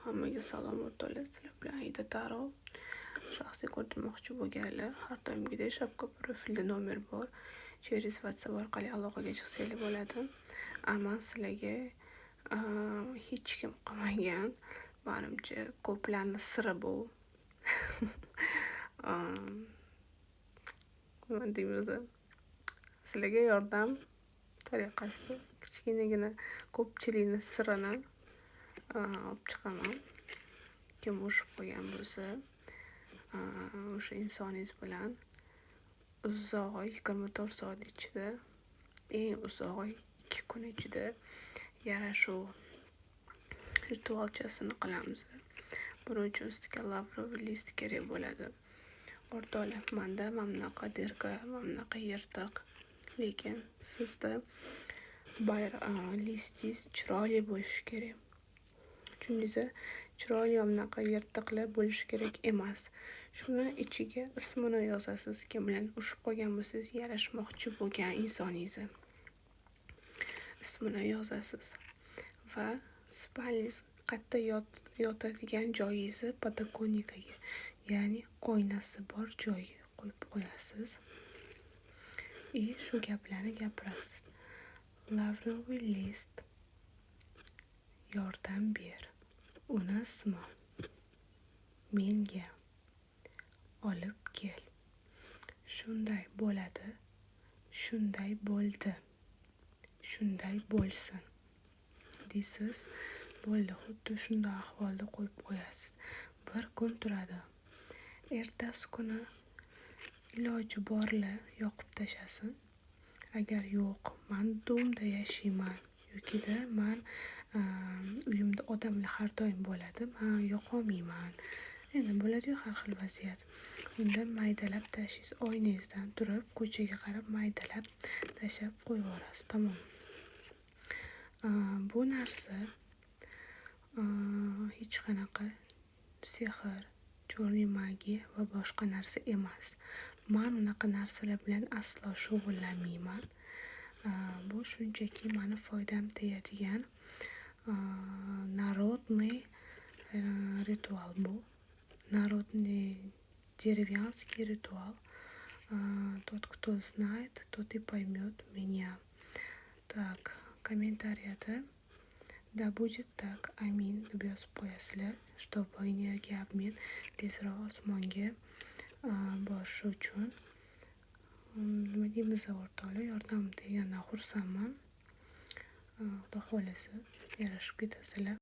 Hammaga salom, o'rtoqlar, sizlar bilan Aida Taro. Shaxsiy ko'rdirmoqchi bo'lganlar, har doimgidek шапка профиля nomer bor. Через WhatsApp orqali aloqaga chiqsanglar bo'ladi. Man sizlarga hech kim qilmagan, manimcha, ko'plarni siri bu. Nima deymiz, sizlarga yordam tariqasida kichkinagina ko'pchilikni sirini olib chiqaman. Kim urushib qolgan bo'lsa, o'sha insoningiz bilan uzog'i 24 soat ichida, eng uzog'i 2 kun ichida yarashuv ritualchasini qilamiz. Buning uchun sizga лавровый лист kerak bo'ladi. O'rtoqlar, manda mana bunaqa дырка, mana bunaqa yirtiq, lekin sizda лист ingiz chiroyli bo'lishi kerak. Tushundingiz? Chiroyli, mana bunaqa yirtiqlar bo'lishi kerak emas. Shuni ichiga ismini yozasiz. Kim bilan urushib qolgan bo'lsangiz, yarashmoqchi bo'lgan insoningizni ismini yozasiz va спальня ngiz, qayerda yotadigan joyingizni подоконник iga, ya'ni oynasi bor joyga qo'yib qo'yasiz. И shu gaplarni gapirasiz: "Лавровый лист, yordam ber, uni ismi menga olib kel. Shunday bo'ladi, shunday bo'ldi, shunday bo'lsin", deysiz. Bo'ldi, xuddi shunday ahvolda qo'yib qo'yasiz. Bir kun turadi. Ertasi kuni iloji borlar yoqib tashlasin. Agar yo'q, man дом da yashayman yokida man uyimda odamlar har doim bo'ladi, man yoqolmayman, endi bo'ladiyu har xil vaziyat, unda maydalab tashlaysiz. Oynangizdan turib, ko'chaga qarab maydalab tashlab qo'yib yuborasiz, tamom. Bu narsa hech qanaqa sehr, черный магия va boshqa narsa emas. Man unaqa narsalar bilan aslo shug'ullanmayman. Bu shunchaki mani foydam tegadigan народный ritual bu. Народный деревенский ритуал. Тот, кто знает, тот и поймет меня. Так, kommentariyada "Да будет так, аминь" deb yozib qo'yasizlar, чтобы energiya обмен tezroq osmonga borishi uchun. Nima deymiz, o'rtoqlar, yordam degandan xursandman. Xudo xohlasa, yarashib ketasizlar.